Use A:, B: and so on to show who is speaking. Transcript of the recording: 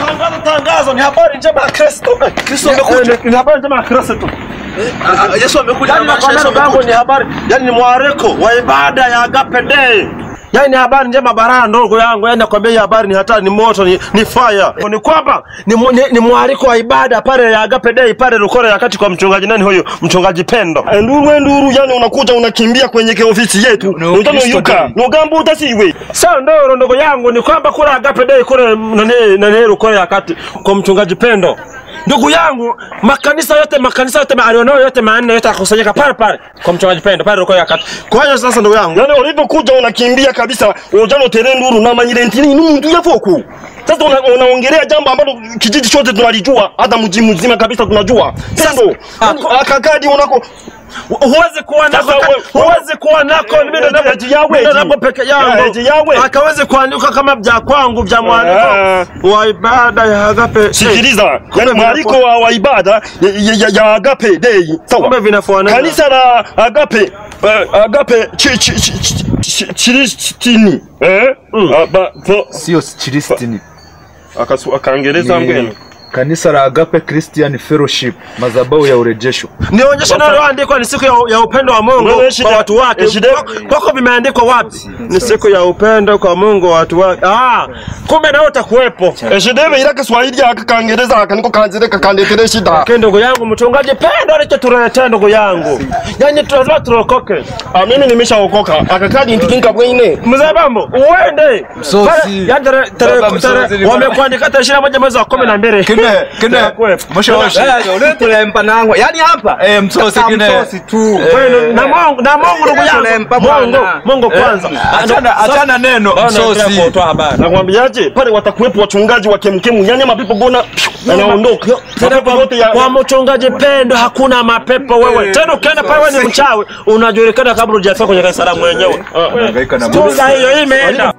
A: Tangazo, tangazo, ni habari njema ya Kristo.
B: Kristo amekuja.
A: Ni habari njema ya Kristo.
B: Yesu amekuja.
A: Yaani
B: Yesu amekuja.
A: Ni habari, yaani ni mwaliko wa ibada ya Agape Day. Yaani ni habari njema baraka ndogo yangu. Yaani nakwambia hii habari ni hatari, ni moto, ni fire. Ni kwamba ni mwaliko wa ibada pale ya Agape Day pale Rukore ya kati kwa mchungaji nani huyu? Mchungaji Pendo.
C: Nduru nduru, yani unakuja unakimbia kwenye ofisi yetu. Unataka nugambo utasiwe.
A: Sasa ndio ndogo yangu ni kwamba kule Agape Day kule nani Rukore ya kati kwa mchungaji Pendo. Ndugu yangu, makanisa yote alionao yote manne yote yakusanyika pale pale kwa mchungaji Pendo pale Rukore ya kati. Kwa hiyo sasa ndugu yangu,
C: yani ulipokuja unakimbia kabisa, unajana terenduru na manyirentini ni mtu yafoku. Sasa unaongelea jambo ambalo kijiji chote tunalijua, hata mji mzima kabisa tunajua. Pendo, akakadi unako
A: huwezi kuwa nako, huwezi kuwa nako mimi ndo napo peke yangu. Akaweze kuandika kama vya kwangu vya mwaliko wa ibada ya Agape.
C: Sikiliza, yani mwaliko wa ibada ya Agape Day. Sawa.
A: Kumbe vinafanana.
C: Kanisa la Agape Agape Chiristini.
D: Sio Chiristini.
C: Akaangereza mbele.
D: Kanisa la Agape Christian Fellowship, madhabahu ya urejesho.
A: Nionyeshe nalo andiko ni siku ya upendo wa Mungu kwa watu wake. Kwako vimeandikwa wapi? Ni siku ya upendo kwa Mungu wa watu wake. Ah, kumbe nawe utakuwepo.
C: Eshidebe ila Kiswahili akaangereza akaniko kanzireka kandetere shida.
A: Okay, ndugu yangu mchungaji Pendo alichotuletea ndugu yangu. Yaani tunazua tuokoke.
C: Ah, mimi nimeshaokoka. Akakadi ntikinka bwine.
A: Mzee Bambo, uende. Yaani tarehe wamekuandika tarehe 21 mwezi wa 12.
D: Kine mshoshi.
B: Uletulempa nangu. Yaani hapa
D: msosi kine.
B: Msosi tu.
A: Na Mungu, na Mungu ndugu yangu. Mungu kwanza.
D: Achana neno msosi.
C: Nakwambiaje? Pale watakuwepo wachungaji wa kemkemu. Yaani mapepo gona yanaondoka.
A: Mapepo yote ya kwa mchungaji Pendo hakuna mapepo wewe. Tena ukienda pale wewe ni mchawi, unajulikana kabla hujafika kwenye kanisa la mwenyewe.
D: Hangaika na
A: Sasa hiyo imeenda.